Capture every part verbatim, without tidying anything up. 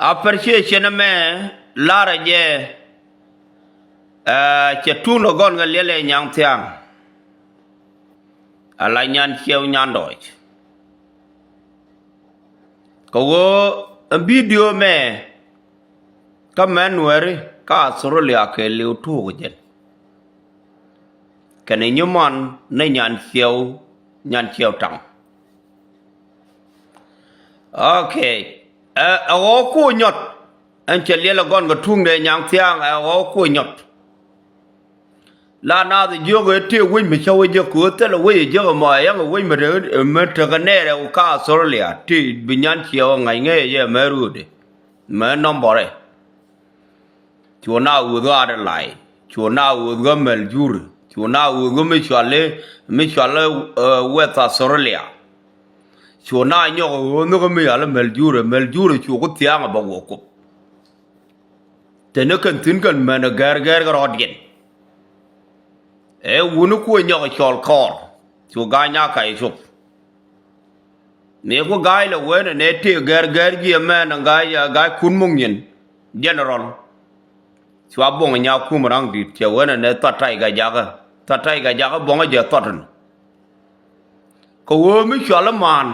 Appreciation ɛmɛ larɛ jɛ, ɛ, cɛ tuŋdɛ gɔn kɛ liɛlɛ nyaŋ thiaŋ. Ala nyan ciɛw nyan dɔɔc. Kɛ ɣöö ɛn bidio mɛ kä mɛn nuɛri kä Australia kɛ liw tuuk jɛn. Kɛnɛ nyiman ni nyan ciɛw, nyan ciɛw taŋ. Ok. Ɛ, ɛ ɣɔw kuɔ nyɔt. Ɛn cɛ liɛl ɛ gɔn kɛ tuŋdɛ nyaŋ thiaŋ ɛ ɣɔw kuɔ nyɔt. La naath jiök ɛ tëë wec mi cä wec jek kɛ ɣöö thilɛ wec ɛ jek ɛmɔ ɛ yɛŋ ɛ wec mi tekɛ nɛɛrɛ kä Australia ti bi nyan ciɛ ɣä ŋa̱c ŋäcɛ jɛ mɛ röödɛ mɛ nɔmbɔrɛ. Cu na ɣöth ɣä Adelaide, cu na ɣöth ɣä Melbourne, cu na ɣöth ɣä mi cuali, mi cuali, ɛ, West Australia. Cu na nyɔk ɣöth ni ɣä mi yali Melbourne, Melbourne cu ku thia̱a̱ŋ ɛ bä wä kup. Teni kɛn thi̱n kɛn mɛn ɛ gɛr gɛr kɛ rɔɔdiɛn. Ɛ wuni kuɔ nyɔk cɔl kɔɔr cu ga̱a̱c nyakä cop. Mi ku ga̱a̱c lɛ wen ɛn ɛ tëë gɛr gɛr jiɛ mɛn ɛ ga̱a̱c, ga̱a̱c kun muk nyin. General. Cua boŋ nya kum raŋ di̱t cɛ wen ɛn ɛ thɔt tac gɛ jakä. Thɔt tac gɛ jakä boŋ jɛ thɔt ɛn. Kɛ ɣöö mi cual i̱ maan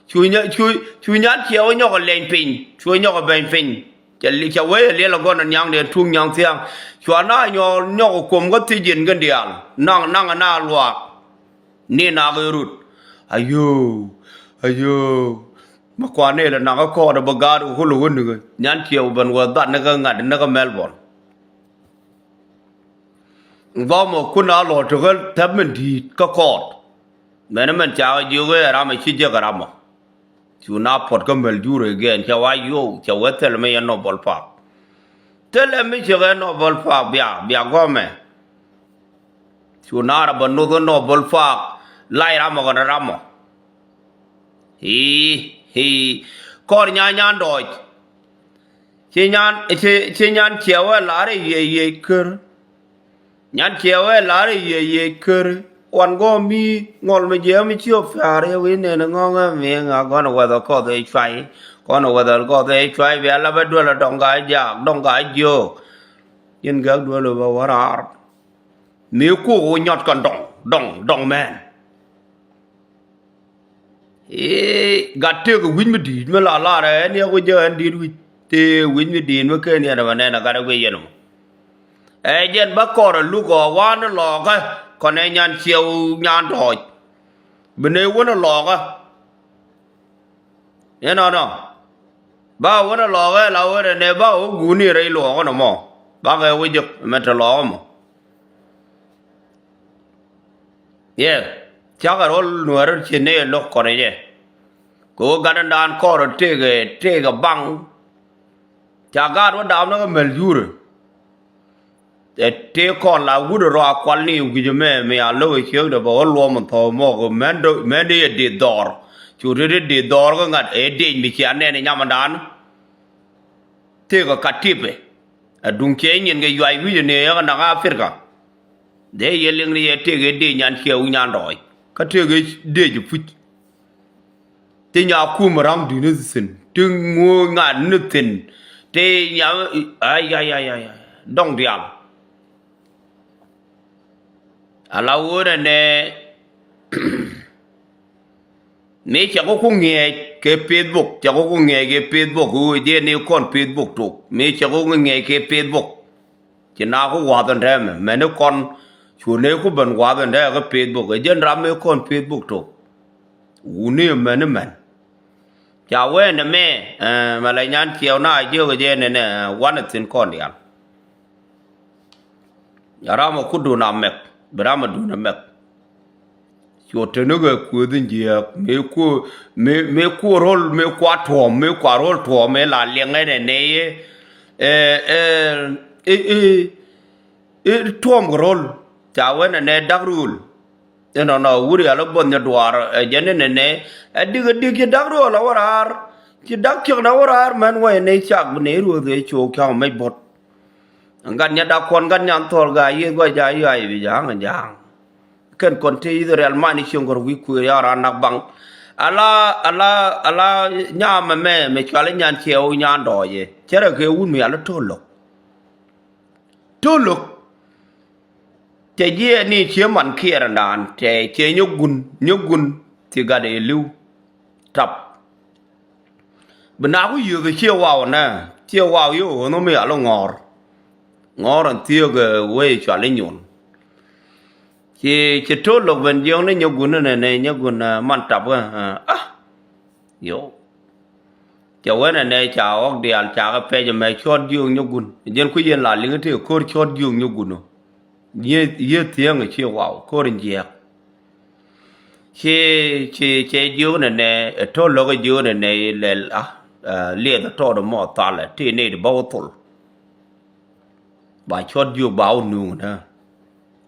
cu nya, cu, cu nyan ciɛ wä nyɔk ɛ leny piny, cu wä nyɔk ɛ beny piny. Cɛ li, cɛ wee ɛ liɛl ɛ gɔn ɛ nyaŋ diɛn tuŋ nyaŋ thiaŋ. Cua na nyɔk, nyɔk ɛ kuom kä thiec jiɛn kɛn diaal. Naŋ, naŋ ɛ na luaak. Ni nak ɛ rut. Ayoo, ayoo. Mi kuan ni lɛ nak ɛ kɔɔt ɛ bɛ gaat ɛ kul ɛ wä nikä. Nyan ciɛ wä ben wä dhat ni kä ŋa̱t ni kä Melbourne. Gɔmɔ kun a lɔ tekä thɛp min di̱i̱t kä kɔɔt. Mɛn mɛn ca jiök ɛ ram ɛ ci jek ɛ ramɔ. Cu na puɔt kä Melbourne again, cɛ wa yow, cɛ wee thil mi yɛ Noble Park. Thilɛ mi cɛ kɛ Noble Park bia, bia gɔmɛ. Cu na rɛ bä noth kä Noble Park, lac ramɔ kɛn ramɔ. Hii, hii. Kɔr nya nyan dɔɔc. Ci nyan, ci, ci nyan ciɛ wee lar i̱ yiëë yiëë kär. Nyan ciɛ wee lar i̱ yiëë yiëë kär. Wan gɔm mi ŋɔl mi jiɛ mi ci ɔ piaar i̱ wi̱i̱ nɛn ŋɔŋ ɛ mi ŋa gɔn ɛ wɛth ɛ kɔth ɛ cuay. Gɔn ɛ wɛth ɛ kɔth ɛ cuay bia la bä duel ɛ dɔŋ ka jaak, dɔŋ ka jiök. Yin gäk duel ɛ bä wä raar. Mi kuɔk wä nyɔt kɛn dɔŋ, dɔŋ, dɔŋ mɛn. I̱ gat tëëk wi̱c mi di̱i̱t mi la lar ɛ ni ɛ wi̱c jɛ ɛn di̱i̱t wi̱c. Tëë wi̱c mi di̱i̱t mi ken yɛn ɛ bɛ nɛn ɛ gat ɛ guic yɛn ɛ mɔ. Ɛ jɛn bä kɔr ɛ luk ɔ wan ɛ lɔɔkä kɔn ɛ nyan ciɛw nyan tɔɔc. Bi nɛy wän ɛ lɔɔkä. Inɔnɔ. Ba wän ɛ lɔɔkä ɛ la wän ɛ nɛ ba wä guuni rɛy luɔɔkä nɔmɔ. Bakɛ wä jek mɛ te lɔɔkä mɔ. Yɛ. Cakɛ rɔl nuɛɛr ci nɛ lo̱k kɔn ɛ jɛ. Kɛ wä gatdändan kɔr ɛ tëëkɛ, tëëkɛ baŋ. Ca gaat wä daam ni kä Mɛl Jurɛ. Ɛ tëë kɔn la wut ɛ rɔ a kual ni wi̱c ɛmɛ mi a lo̱k ɛ ciek dee bɛ wä luɔm ɛn thɔw mɔk ɛ mɛn dee, mɛn dee yɛ dee dhɔr. Cu te dee dee dhɔr kä ŋa̱t ɛ dec mi cia nɛn ɛ nyamɛdan. Tëëkɛ kat tipɛ. Ɛ duŋ ciɛ nyin kɛ yuay wi̱c ɛ nëë yäk ɛ naŋ Africa. Dee yɛ liŋ ni yɛ tëëkɛ dee nyan ciɛ wi̱c nyan dɔɔc. Kä tëëkɛ dee ji̱ puc. Ti nya kum ra̱ŋ di̱t ni thi̱n. Ti ŋuö ŋa̱t ni thi̱n. Ti nya, ay, ay, ay, ay, ay. Dɔŋ diaal. Ala wä nɛ nɛ. Mi cɛ ku ku ŋiɛc kɛ Facebook, cɛ ku ku ŋiɛc kɛ Facebook, wä jɛ ni kɔn Facebook tok. Mi cɛ ku ku ŋiɛc kɛ Facebook. Ci na ku wath ɛn tɛmɛ, mɛni kɔn, cu ni ku ben wath ɛn tɛmɛ kɛ Facebook. Ɛ jɛn ram mi kɔn Facebook tok. Wuni mɛni mɛn. Ca wee nɛ mɛ, ɛ, mɛ la nyan ciɛw na jiök jɛ nɛ nɛ, ɛ, wanɛ thi̱n kɔn diaal. Ram ɛ kudun a mɛk, bi ram ɛ dun ɛ mɛk. Cuɔ teni kɛ kueth in jiääk, mëë kuɔ, mëë, mëë kuɔ ro̱l, mëë kua tuɔ̱ɔ̱m, mëë kua ro̱l tuɔ̱ɔ̱m, mëë la liɛŋɛ nɛ nɛ yɛ, ɛ, ɛ, ɛ, ɛ, ɛ, tuɔ̱ɔ̱m kɛ ro̱l, ca wee nɛ nɛ dak rul. Inɔnɔ wur yal i̱ buɔth nyɛ duaar, ɛ, jɛn inɛ nɛ, ɛ dik, ɛ dik ci dak rul a wä raar, ci dak ciek na wä raar, mɛn wä inɛ cak bi nɛ ruɔth ɛ cok cak mɛc buɔt. Gat nyɛ dak kuɔn gat nyan thɔl gaa yieth guac ja yuay bi ja̱a̱ŋ ja̱a̱ŋ. Kɛn kɔn te Israel mani cieŋ kɔr wi̱i̱ kuëër ya ran nak baŋ. Ala, ala, ala nyam mɛ mɛ, mɛ cual i̱ nyan ciɛ wä nyan dɔɔyɛ. Cɛ rɛ kɛ wut mi ala to̱l lo̱k. To̱l lo̱k. Cɛ jiɛ ni ciɛ man kiɛr ndan, cɛ, cɛ nyɔk gun, nyɔk gun, ti gat ɛ li̱w. Tap. Bi na ku yio̱th ciɛ waw nɛ, ciɛ waw yio̱ ɣöö nhom mi ala ŋɔ̱ɔ̱r. Ŋɔ̱ɔ̱r ɛn thiëëk, ɛ, wee cual i̱ nyuɔn. Ci, ci to̱l lo̱k ben jiɔ̱ɔ̱ŋ ni nyɔk gun nɛ nɛ, nyɔk gun, ɛ, man tap kä, ɛ, ah. Yo. Cɛ wen ɛnɛ ca ɣɔk diaal ca kɛ pɛc ɛmɛ cuɔt jiök nyɔk gun. Jɛn kui̱ yɛn la liŋ ti ko̱r cuɔt jiök nyɔk gun ɔ. Yieth, yieth thiäŋ ɛ ci waw ko̱r in jiɛɛk. Ci, ci, cɛ jiök nɛnɛ, ɛ to̱l lo̱k ɛ jiök nɛnɛ lɛl a, ɛ, liɛth ɛ tɔɔt ɛmɔ thalɛ ti nɛy ti bä wä thol. Ba cuɔt jiök ba wä nuŋ nä.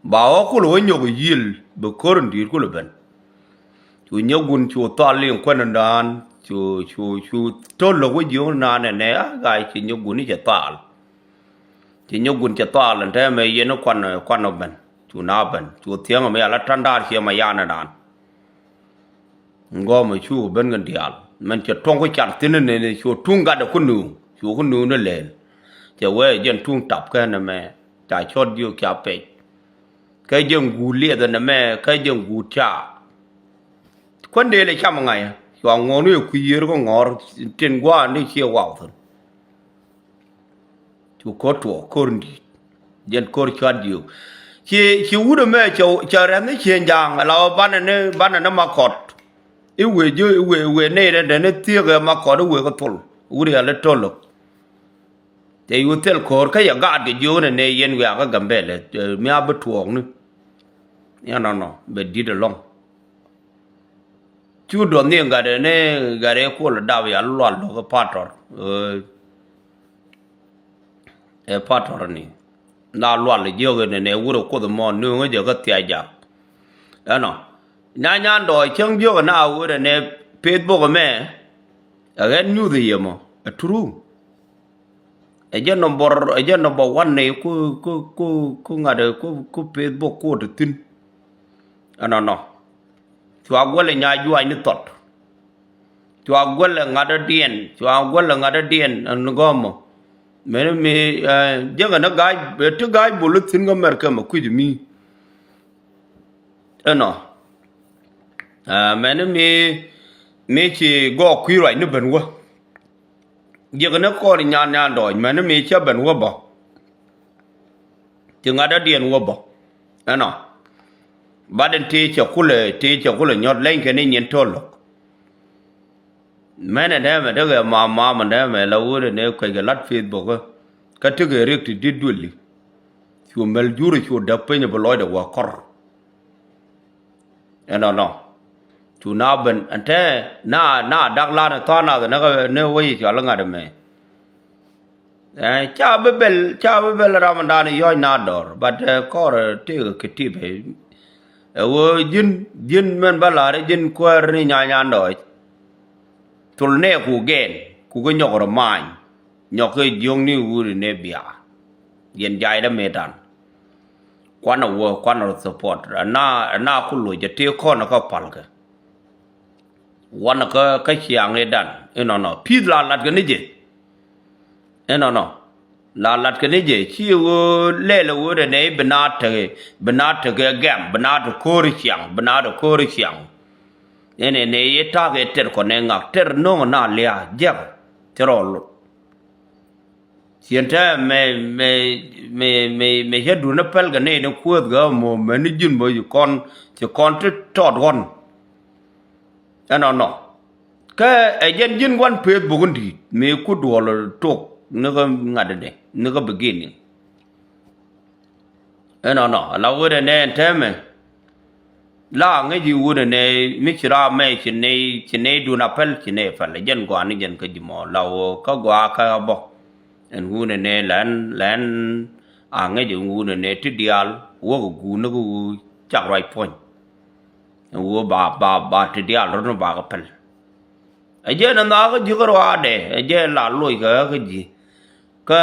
Ba wä kulɛ wä nyɔk yiël bi ko̱r in di̱i̱t kulɛ ben. Cu nyɔk gun cu thal liŋ kuän in daan. Cu, cu, cu to̱l lo̱k wä jiök naan nɛnɛ a ga̱a̱c ci nyɔk gun i̱ cɛ thal. Ci nyɔk gun cɛ thal in tɛmɛ yɛn i̱ kuan, kuan ɔ ben. Cu na ben. Cu thiäŋ ɛmɛ ala ta̱ndaar ciɛ ma yan in daan. Ŋɔmɛ cu ben kɛ diaal mɛn cɛ tuɔ̱ŋ kä car thi̱n ni ni cu tuŋ gatdɛ kä nuŋ cu kä nuŋ ni lɛl. Cɛ wee jɛn tuŋ tap kɛn ɛmɛ ca cɔt jiök ca pɛc. Kä jɛn guut liɛth ɛn ɛmɛ kä jɛn guut ca. Kuän dee lɛ cam ŋa̱c cua ŋuɔ̱ɔ̱n wi̱i̱ kui̱ yiër kä ŋɔ̱ɔ̱r tin gua̱a̱n ni ciɛ waw thi̱n. Cu ko̱r tuɔɔk ko̱r in di̱i̱t. Jɛn ko̱r cuat jiök. Ci, ci wut ɛmɛ cɛ, cɛ rɛ̈th ni cieŋ ja̱a̱ŋ ala banɛ ni, banɛ ni Makɔt. I̱ wëë jiö, i̱ wëë, i̱ wëë nɛy rɛ̈dɛ ni thiëëk ɛ Makɔt i̱ wëë kä thol. Wut yɛl i̱ to̱l lo̱k. Cɛ yu thil ko̱r kä yɛ gaat kɛ jiök ni nɛy yɛn wiakä Gambɛlɛ, ɛ, mi a bi tuɔɔk ni. Yɛn nɔnɔ bɛ di̱t ɛlɔ̱ŋ. Cu duɔth ni gatdɛ ni gatdɛ kuɔl dap ya lual lo̱k ɛ patɔr. Ɛ, ɛ patɔr ni. Na lual jiök ni nɛ wurɛ kuoth mɔ nuŋä jɛ kä thiac jak. Ɛnɔ. Na nyan dɔɔc cäŋ jiök na wurɛ nɛ Facebook mɛ. Ɛ ɣɛn nyuth yɛ mɔ. Ɛ true. Ɛ jɛ number, ɛ jɛ number one ni ku, ku, ku, ku ŋa̱t ku, ku Facebook ku ti thi̱n. Ɛnɔnɔ. Cua guɛlɛ nya juac ni thɔt. Cua guɛlɛ ŋa̱t diɛn, cua guɛlɛ ŋa̱t diɛn ɛn gɔmɔ. Mɛn mi, ɛ, jekɛ ni ga̱a̱c, ɛ, ti ga̱a̱c bol thi̱n kä Mɛrkɛ mɛ kui̱c mi. Ɛnɔ. Ɛ, mɛn mi, mi ci gɔɔk kui̱ ruac ni ben wä. Jiäk ni kɔɔr nyan nyan dɔɔc mɛn mi cä ben wä bä. Ti ŋa̱t dɔ̱diɛn wä bä. Ɛnɔ. Bat in tëë cɛ kulɛ, tëë cɛ kulɛ nyɔt leny kɛn in nyin to̱l lo̱k. Mɛn in dɛmɛ tekɛ mam mam in dɛmɛ la wut in ëë kuec kɛ lat Facebook. Kä tekɛ riek ti di̱t duëli. Cu mɛl jur cu däk piny bi lɔcdɛ wä kɔr. Ɛnɔnɔ. Cu na ben ɛn tɛ na, na dak lan ɛ thɔn nath ni wec cɔl ŋa̱t ɛmɛ. Ɛ, ca bi bɛl, ca bi bɛl ram dan yɔc na dɔr, but, ɛ, kɔr, ɛ, ti kɛ tip, ɛ. Ɛ wee ji̱n, ji̱n mɛn bä lar ji̱n kuäär ni nya nyan dɔɔc. Thul nɛ ku gɛn, ku kɛ nyɔk rɔ maany. Nyɔk kɛ jiökni wuri ni bia. Yɛn jay dä mëëdan. Kuanɛ wä, kuanɛ rɔ support. Ɛna, ɛna ku loc jɛ tëë kɔn kä palkɛ. Wanɛ kä, kä ciaŋ i̱ dan. Inɔnɔ. Peace la lat kɛ ni jɛ. Inɔnɔ. La lat kɛ ni jɛ. Ci ɣöö lɛl ɣöö dɛ nɛ i̱ bi na tekɛ, bi na tekɛ gɛm, bi na te ko̱ri ciaŋ, bi na te ko̱ri ciaŋ. Inɛ nɛ i̱ ta̱a̱ kɛ tɛr kɔn ɛ ŋak tɛr no̱o̱ŋ na lia̱a̱ jɛk. Tɛr ɔ lot. Ciɛn tɛmɛ mɛ, mɛ, mɛ, mɛ cä duundä pɛl kɛ nɛy ni kuäth kɛ mɔ mɛ ni ji̱n bä ci kɔn, ci kɔn ti tɔt ɣɔn. Ɛnɔnɔ. Kä ɛ jɛn ji̱n gua̱n Facebook in di̱i̱t mëë ku duɔl tok ni kä ŋa̱t dɛ ni kä beginning. Ɛnɔnɔ ala wut ɛnɛ ɛn tɛmɛ. La ŋäc i̱ wut ɛnɛ mi ci raam mɛ ci nɛy, ci nɛy dun a pɛl, ci nɛy pɛl. Jɛn gɔaa ni jɛn kä ji̱ mɔ la wä kä gɔaa kä bä. Ɛn wut ɛnɛ lɛn, lɛn a ŋäc i̱ wut ɛnɛ ti diaal wä kɛ guur ni kä wä cak ruac puɔ̱ny. Ɛn wä ba, ba, ba ti diaal rot ni ba kɛ pɛl. Ɛ jɛn ɛn nhaakä ji̱ kä ruaadɛ, ɛ jɛn la loc kɛ ɣä kä ji̱. Kä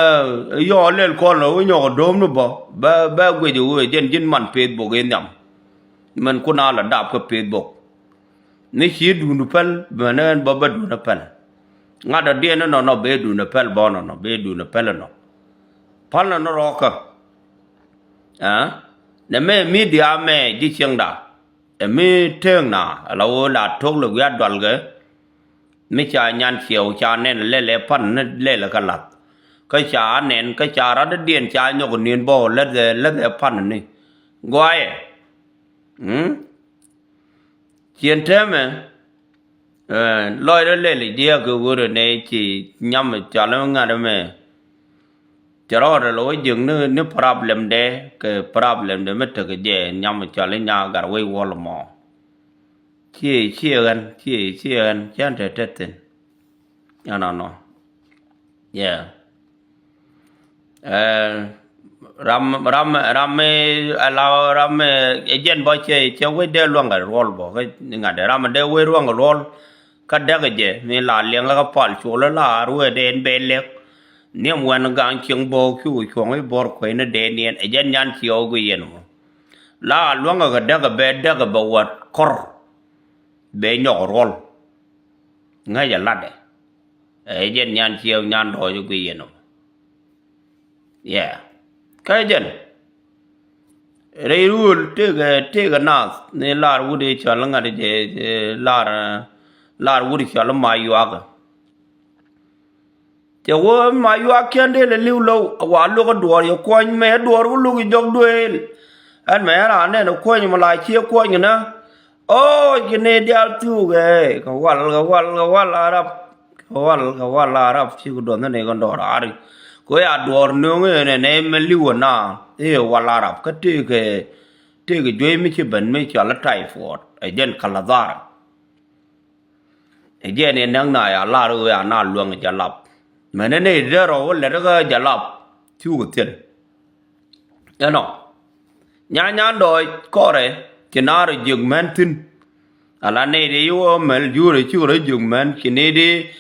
yɔ lɛl kɔn lɔ wä nyɔk do̱m ni bä bɛ, bɛ guic wä jɛn ji̱n man Facebook in nhiam. Mɛn kun a la dap kä Facebook. Ni ci duun päl, mɛn ɛn bä bä duun päl. Ŋa̱t dɔ̱diɛn inɔnɔ bee duun päl bä nɔnɔ, bee duun päl inɔ. Päl nɔnɔ rɔɔkä. Ɛ? Nɛ mɛ mi diaamɛ ji̱ cieŋda. Ɛ mi teeŋna, ala ɣöö la tok lɛ wiat dualkɛ. Mi ca nyan ciɛw ca nɛn lɛlɛ pan ni lɛlɛ kä lath. Kä ca nɛn, kä ca rat dɔ̱diɛn ca nyɔk ni̱n bä, läthɛ, läthɛ pan ni. Guayɛ. Mm? Cien tɛmɛ, eh, lɔcdä lɛl i̱ diɛɛk kɛ ɣöö rɛ nɛ ci nyam cɔal mi ŋa̱t ɛmɛ. Cɛ rɔɔdɛ lɔ wä jiäk ni, ni problem dɛ, kɛ problem dɛ mi tekɛ jɛ nyam cɔal i̱ nyaa gat wec wäl mɔ. Ciɛ, ciɛ ɣän, ciɛ, ciɛ ɣän, cän te te thi̱n. Ɛnɔnɔ. Yeah. Eh, ram, ram, ram, eh, ala, ram, eh, ɛ jɛn bɔ cɛ, cɛ wec dee luaŋ kɛ ruɔl bɔ, kä ŋa̱t dee ram dee wec ruaŋ kɛ ruɔl, kä däk kɛ jɛ, mi la liɛŋ kä pal col la ruɛ dee in bɛ lɛk. Nhiam wɛn gaŋ cieŋ bɔ, cu cuɔŋ i̱ bɔr kuec ni dee niɛn, ɛ jɛn nyan ci ɔ gui yɛn mɔ. La luaŋ kɛ däk kɛ bɛ däk kɛ bɛ wat kɔr. Bɛ nyɔk ruɔl. Ŋäc ɛ latdɛ. Ɛ jɛn nyan ciɛw nyan dɔɔc i̱ gui yɛn ɔ. Yeah. Kä jɛn. Rɛy ruɔl tëëkɛ, tëëkɛ naath ni lar wut i̱ cɔl ŋa̱t jɛ, jɛ lar, lar wut i̱ cɔl ma yuakä. Cɛ wee ma yuakiɛn dee lɛ li̱w lo̱w a wa lo̱k a duɔɔr yɛ kuɔ̱ny mɛ a duɔɔr wä lo̱k i̱ jɔk duëël. Ɛn mɛ ɛn raan nɛn a kuɔ̱ny mɛ la cië kuɔ̱ny kɛ nä. Ɔ ci ni diaal thuk ɛ kɛ wal kɛ wal kɛ wal a rap. Kɛ wal kɛ wal a rap cikɛ duɔth ni kɛ dɔɔr a ri. Kɛ wee a duɔɔr nöŋ ɛn ɛn ɛmɛ li̱w ɛn a i̱ wal a rap kä tëëkɛ tëëkɛ juey mi ci ben mi cɔal a typhoid ɛ jɛn kɛ la dhar. Ɛ jɛn in näk na ya lar ɣöö ya na luäŋ jalap. Mɛn ni nɛy dee rɔw wä lɛt kä jalap. Thuk thi̱n. Ɛnɔ. Nya nyan dɔɔc kɔrɛ ci na rɔ jiök mɛn thi̱n. Ala nɛy dee yi wä mɛl jurɛ cikɛ rɔ jiök mɛn ci ni dee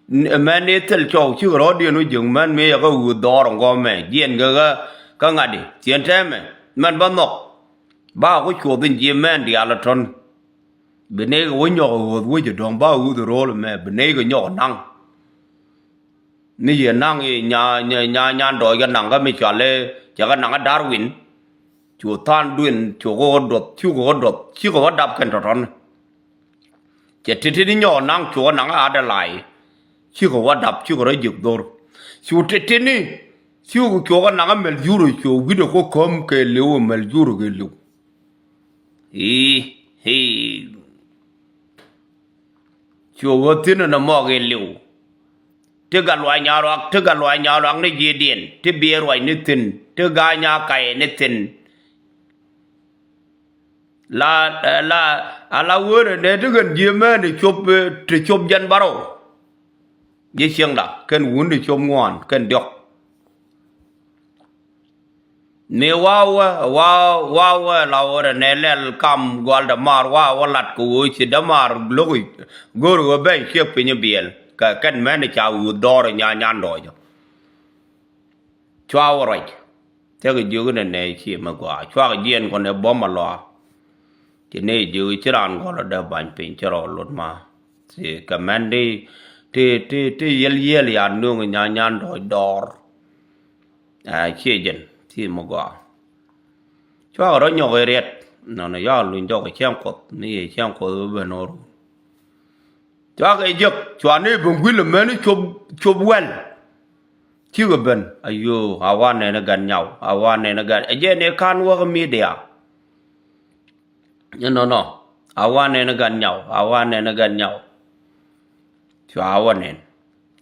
mɛn dee thil cɔw cikɛ rɔ diɛn wä jiök mɛn mi yɛ kä ɣöö dhɔr ŋɔmɛ jiɛn kä kä ŋa̱t di thi̱n tɛmɛ mɛn bä nhɔk. Ba ku cuɔth in jiɛ mɛn diaal ɛ tɔ̱n. Bi nɛy kɛ wä nyɔk ɛ ɣööth wec ɛ dɔ̱ŋ ba ɣööth ɛ ro̱o̱l ɛmɛ bi nɛy kɛ nyɔk ɛ naŋ. Ni yɛ naŋ i̱ nya nya nya nyan dɔɔc kɛ naŋ kä mi cɔal i̱ cɛ kɛ naŋ kä Darwin. Cu tha̱a̱ŋ duin cu kɛ wä duɔth cu kɛ wä duɔth ci kɛ wä dap kɛn tɔ̱tɔ̱n. Cɛ ti̱ti̱ ni nyɔk ɛ naŋ cu kɛ naŋ kä Adelaide. Ci kɛ wä dap ci kɛ rɔ jiök dhor. Cu ti̱ti̱ ni cu kɛ cu kɛ naŋ kä mɛl jurɛ cu wi̱cdɛ kɔ käm kɛ li̱w ɛ mɛl jurɛ kɛ li̱w. I̱ i̱ Cuɔ wä thi̱n ɛn ɛmɔ kɛ li̱w. Ti gat luac nyaruak ti gat luac nyaruak ni ji̱ diɛn ti biɛ ruac ni thi̱n ti gaa nya kay ni thi̱n. La la ala wä nɛ nɛ ti kɛn ji̱ mɛn ti cop ti cop jɛn barɔw. Ji̱ cieŋda kɛn wun ti cop ŋuan kɛn diɔk. Mi wawä wawä wawä la wä rɛ nɛ lɛl kam gual dämaar wawä lat kɛ wä ci dämaar lo̱k go̱r wä ben ciek piny biɛl kɛ kɛn mɛn ca wä dhɔr nya nyan dɔɔcä. Cua wä ruac. Thɛk jiök inɛ nɛ ci mi gɔaa cuak jiɛn kɔn ɛ bɔm a lɔa. Ci ni jiök ci raan gɔl a dee bany piny ci rɔ lot ma. Ci kɛ mɛn di ti ti ti yiel yiel ya nuŋ nya nyan dɔɔc dɔɔr. Ɛ ciɛ jɛn ci mi gɔaa. Cuakɛ rɔ nyɔk i̱ riɛt nɔnɔ ya luny jɔk i̱ cɛŋ kuɔth ni yɛ cɛŋ kuɔth bɛ ben ɔr. Cuakɛ jek cua ni ben guil ɛmɛn i̱ cop cop wɛl. Cikɛ ben ayoo a wa nɛn i̱ gat nyaw a wa nɛn i̱ gat ɛ jɛ ni kan wäk midia. Inɔnɔ a wa nɛn i̱ gat nyaw a wa nɛn i̱ gat nyaw. Cua wä nɛn.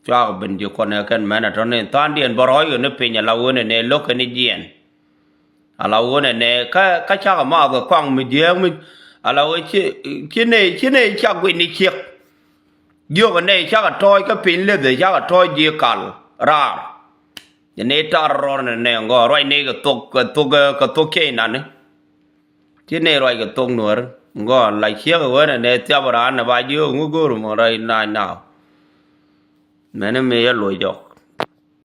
Cuakɛ ben ji̱ kɔn ɛ kɛn mɛn ɛ tɔ̱ ni tha̱a̱ŋdiɛn bä rɔ̱ɔ̱c ɣän ni piny ala wen ɛ nɛ lo̱k kɛn ni jiɛn. Ala wen ɛ nɛ kä kä cakɛ maath kɛ kɔaŋ mi jiääk mi ala wen ci ci nɛ ci nɛ cak guic ni ciek. Jiök ɛ nɛ cakɛ tɔɔc kä piny leth ɛ cakɛ tɔɔc ji̱ kal raar. Ci nɛ tar rɔr nɛ nɛ ŋɔɔ ruac nɛ kɛ thok kɛ thok kɛ thok cɛy nani. Ci nɛy ruac kɛ thok nuäär ŋɔn la ciek ɛ wen ɛ nɛ thiap raan ɛ ba jiök ŋu go̱o̱r mɔ rɛy nac naaw. Mɛni mi yɛ loc jɔk